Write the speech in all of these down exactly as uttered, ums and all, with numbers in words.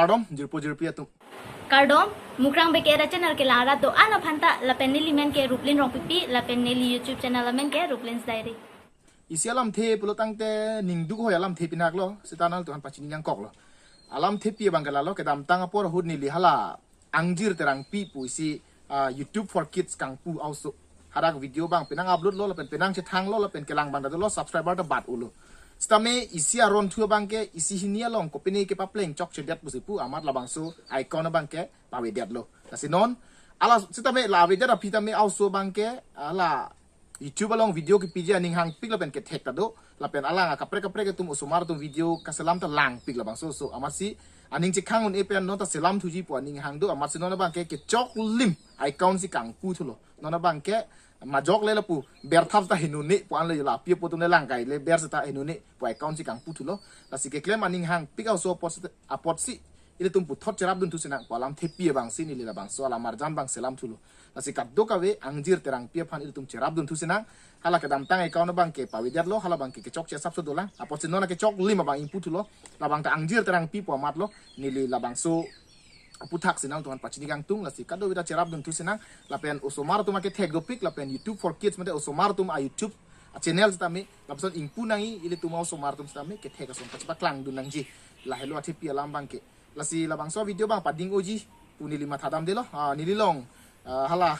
Kardom, jirpo jirpi atum. Kardom, Mukrang Bey Kera channel kelang arat do-an aphanta, lapen neli men ke Ruplin Rongpipi, lapen neli YouTube channel amen ke Ruplin's Diary. Isi alamthe pulo tangte ningduk hoi alamthe pinak lo, seta nanglitum aphan pachini nangkok lo. Alamthepi abang ke lalo, kedamtang apor ahut neli hala Angjir Terangpi pu isi, ah, YouTube for Kids kangpu a-oso. Hadak video abang penang upload lo, lapen penang chethang lo, lapen kelang abang ta dolo, subscriber ta bat-o lo. Sitame isi aron thu abang ke isi hini along kopine kepapleng chokchedet pusi pu amat labangso account abang ke pavedet lo. Lasi non, hala sitame la avedet aphi tame a-oso abang ke, hala YouTube along video kepiji aning hangpik lapen kethek ta do, lapen alang akaprek kaprek atum osomar atum video kaselam ta langpik labangso oso. Amatsi aning chekhang un-e pen non ta selam thuji pu aning hang do, amatsi non abang ke kechoklim account si kangpu thulo. Non abang ke majok le lapu berthap ta hinone pu anle la pi apo atum le langkai le ber seta hinone pu account si kangpu thulo. Lasi keklem aning hangpik a-oso apot si, apotsi ilitum puthot cherapdun thusinang pu alamthepi abang si neli labangso alamarjan abang selam thulo. Lasi kadokave Angjir Terangpi aphan ilitum cherapdun thusinang. Hala kedamtang account abang ke pavedet lo, hala abang ke kechokche asapso dolang. Apotsi non kechoklim abang ingpu thulo. Labang ta Angjir Terangpi pu amat lo, neli labangso aputhak si nanglitum aphan pachini kangtung, lasi kadokave ta cherapdun thusinang. Lapen osomar atum akethek dopik, lapen YouTube for Kids mate osomar atum a-YouTube a-channel sitame, lapuson ingpu nangji ilitum a-osomar atum sitame, kethek ason kachepaklangdun nangji. Lahelo athepi alam abang ke. Lasi labangso video abang pading-oji pu neli mathadamde lo. Ah, neli along, ah, hala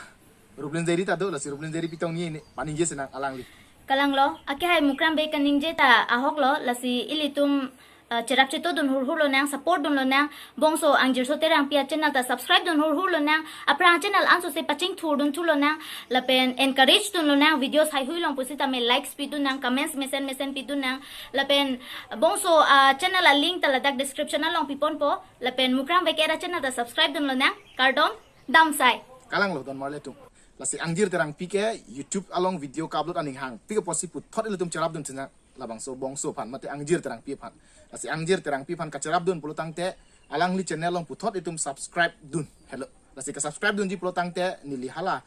Ruplin Diary ta do, lasi Ruplin Diary pi tong ni ne paningje sinang alangli. Kalang lo, akehai Mukrang Bey kaningje ta ahok lo, lasi ilitum, ah, cherap chetodun hurhur lonang, support dun lonang, bongso Angjirso Terangpi a-channel ta subscribe dun hurhur lonang, aphrang channel anso se pachingthurdun thu lonang, lapen encourage dun lonang, videos heihui long pusitame likes pidun nang, comments mesen mesen pidun nang, lapen bongso, ah, channel a-link ta ladak description along piponpo, lapen Mukrang Bey Kera channel ta subscribe dun lonang, kardom, damsai. Kalang lo don marli atum. Lasi Angjir Terangpi ke YouTube along video ka-upload aning hangpik apotsi puthot ilitum cherapdun thusinang, labangso bongso aphan mate Angjir Terangpi aphan. Lasi Angjir Terangpi aphan kacherapdun pulo tangte alangli channel along puthot itum subscribe dun. Hello. Lasi ka-subscribe dunji pulo tangte neli hala,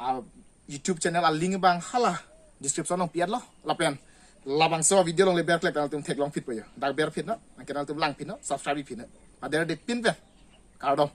ah, YouTube channel a-link abang hala description along pi-et lo. Lapen labangso video along le berklek ta nanglitum theklong phitpo yo. Dak ber phit non, anke nanglitum lang phit non, subscribe phit non. Ader de pin pen. Kardom.